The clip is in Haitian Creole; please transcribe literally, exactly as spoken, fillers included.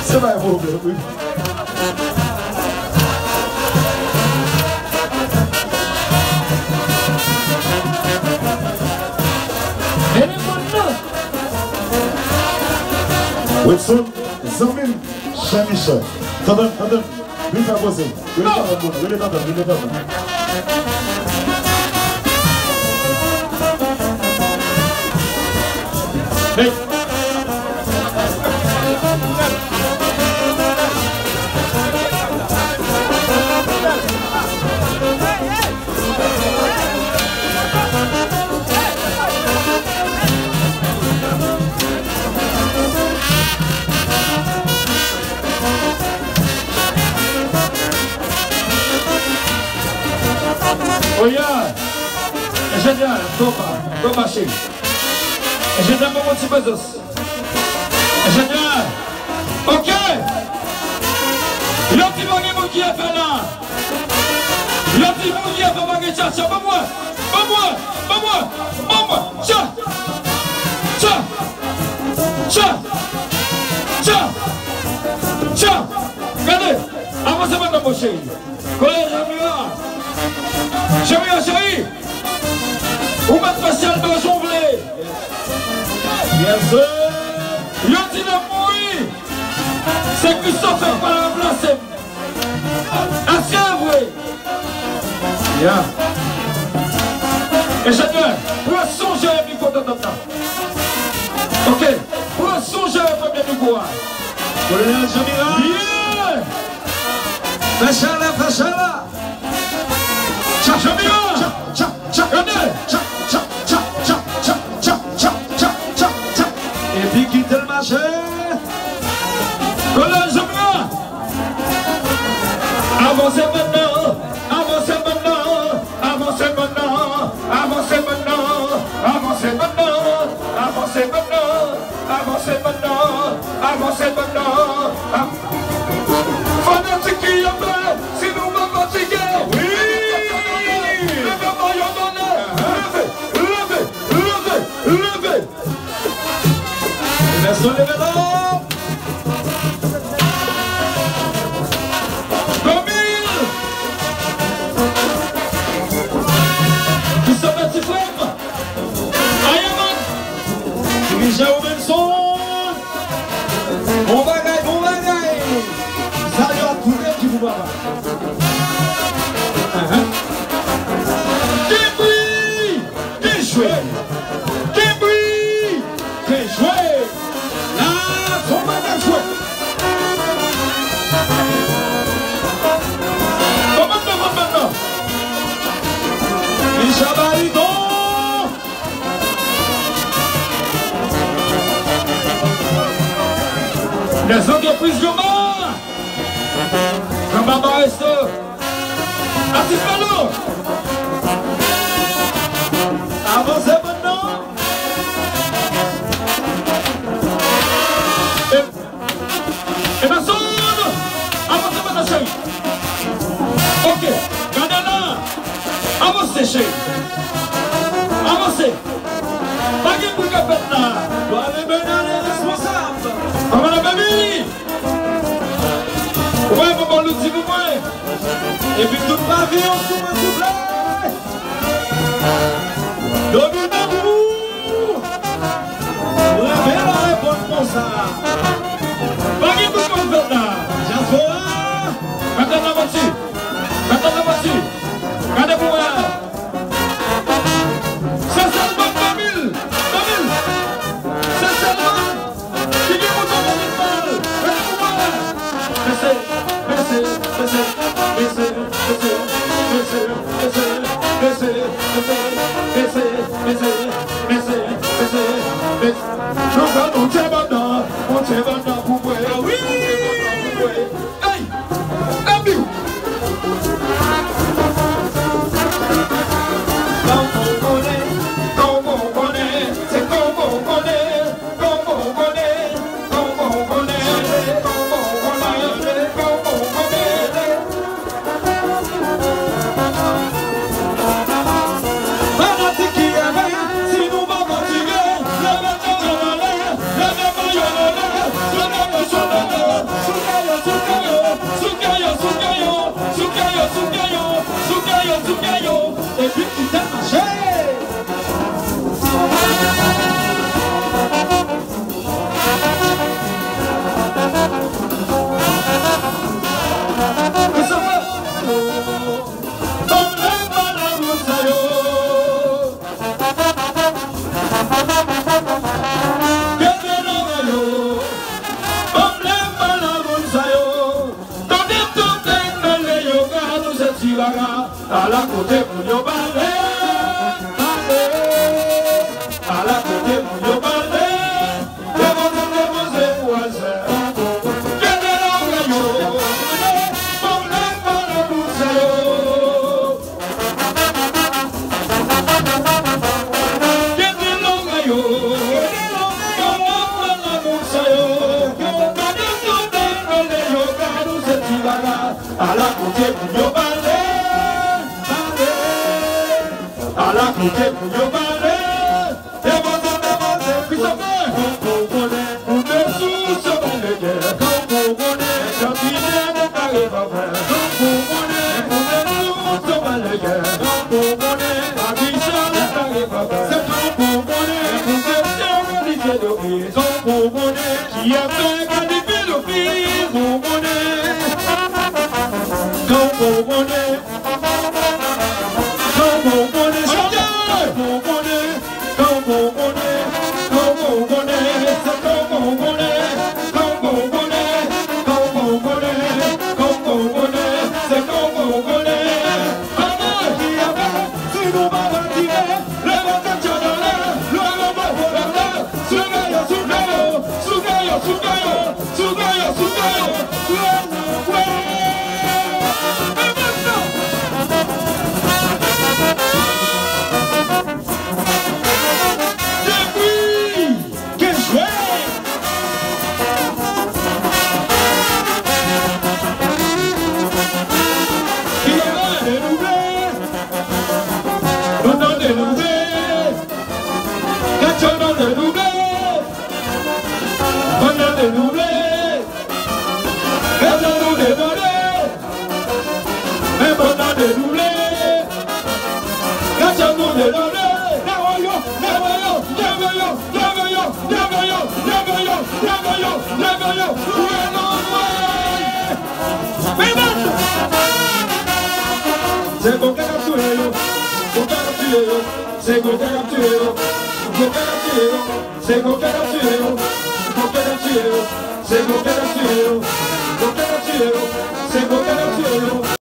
Se pa yon pwoblèm, wi. Telefòn nan. Wilson, zanmi m, Jean Michel. Tantan, tantan. Vin fè koze. Rele tantan moun. Rele tantan. Rele tantan. Hey. Oya! Enjenyè, tò pa, tò pa cheri. Enjenyè, ban mwen ti prezans. Enjenyè! Ok! Yo di pa gen moun ki ap fè la. Yo di moun ki ap fè pa gen tchatcha. Ban mwen! Ban mwen! Ban mwen! Ban mwen! Tcha! Tcha! Tcha! Tcha! Tcha! Gade! Avanse mwen nan mwen cheri. Kolè Jamira. Jamira cheri. Ou mèt fè sèl baz ou vle. Yes sir. Yo di lè m mouri, se Christopher k pral ranplase m. Èske se vre? Yeah. Enjenyè, pran son jere mikwo tantan. Ok, pran son jere premye mikwo a. Kolonèl Jamira. Yeah! Fè chalè, fè chalè. Tcha, tcha, tcha, tcha, tcha, tcha, tcha, tcha, tcha, tcha, tcha, tcha, tcha, tcha, tcha. Epi kite l mache. Kolonèl Jamira. Avanse mèt nan, avanse mèt nan, avanse mèt nan, avanse mèt nan, avanse mèt nan, avanse mèt nan, avanse mèt nan, avanse mèt nan. Fanatik ki anba, si nou pa fatige, wi! Leve mayo, leve, leve, leve, leve! Emerson, leve la! Domil! Christopher, ti frè m! Ayaman! Dirijan Robinson! Bon bagay, bon bagay! Salye a tout ekip ou papa! Ahan. Kenbri! Byen jwe! Kenbri! Byen jwe! La, son bagay jwe! Kòman nan, kòman nan? Li Chabaridon! Lèzòt de Prizyon Ba! Kanba Maestro! Atis Palo! Avanse bann nan! E, e pèsonn! Avanse bann nan, cheri! Ok, gade la! Avanse, cheri! Avanse! Pa gen bri k ap fèt la! Dwa Lebenale responsab! Kòmandan Bèbili! Ou pa pran bòl ou di pou mwen. Epi tout paviyon sou mwen, souple. Domine pou. Mwen renmen lè w reponn konsa. Pa gen kout konn fèt la. Dyaspora. Gade nan manti. Gade nan manti. Gade pou wè. Se sèlman Domil. Domil. Se sèlman. Ki gen mouton nan men l. Mesye, mesye, mesye, mesye, mesye. Nou fè monte bann nan, monte bann nan pou mwen. Wi! Monte bann nan pou mwen. Hey! Epi! Kòman w konnen, kòman w konnen, se kòman w konnen. Kòman w konnen? Kòman w konnen? Kòman w konnen? Kòman w konnen? Fanatik ki renmen, si nou pa fatige, leve tèt yo anlè, leve mayo anlè, souke yo, souke yo, souke yo, souke yo, souke yo, souke yo, souke yo, souke yo, souke yo, souke yo, epi kite mache! Ban m lè, ban m lè moun sa yo. Kenbe lòrèy yo. Ban m lè, ban m lè moun sa yo. Tande, tande, tande, yo ka nou se ti rara. Ala kote moun yo pale, pale. Ala kote moun yo pale. Depoze, depoze pou al fè. Kenbe lòrèy yo. Ban m lè, ban m lè moun sa yo. Kenbe lòrèy yo. Ban m lè, ban m lè moun sa yo. Tande, tande, tande, yo ka nou se ti rara. Ala kote moun yo pale, pale. Ala kote moun yo pale. Depoze, depoze, Christopher. Moun de sou se pa lege. Moun de sou se pa lege. Moun de sou se pa lege. Pakistan se pa lege. Moun de sou se pa lege. Kiyès ki di pedofil? Moun konnen. Moun konnen. Moun konnen. Moun konnen. Moun konnen. Se moun konnen. Moun konnen. Moun konnen. Moun konnen. Se moun konnen. Ann ki avè, si nou pa retire, leve tèt yo anlè, leve mayo anlè, souke yo, souke yo, souke yo, souke yo, souke yo, souke yo, souke yo, souke yo, souke yo, souke yo. Depi Gen jwè! Ki avè, dedouble! Bann nan dedouble! Gad sa bann dedouble! Bann nan dedouble! Gad sa nou dedouble! Men bann nan dedouble! Gad sa nou dedouble! Leve yo! Leve yo! Leve yo! Leve yo! Leve yo! Leve yo! Leve yo! Leve yo! Leve yo! Leve yo! Men bann! Se koken k ap touye yo! Koken k ap touye yo! Se koken k ap touye yo! Koken k ap touye yo! Se koken k ap touye yo! Koken k ap touye yo! Koken k ap touye yo! Se koken k ap touye yo!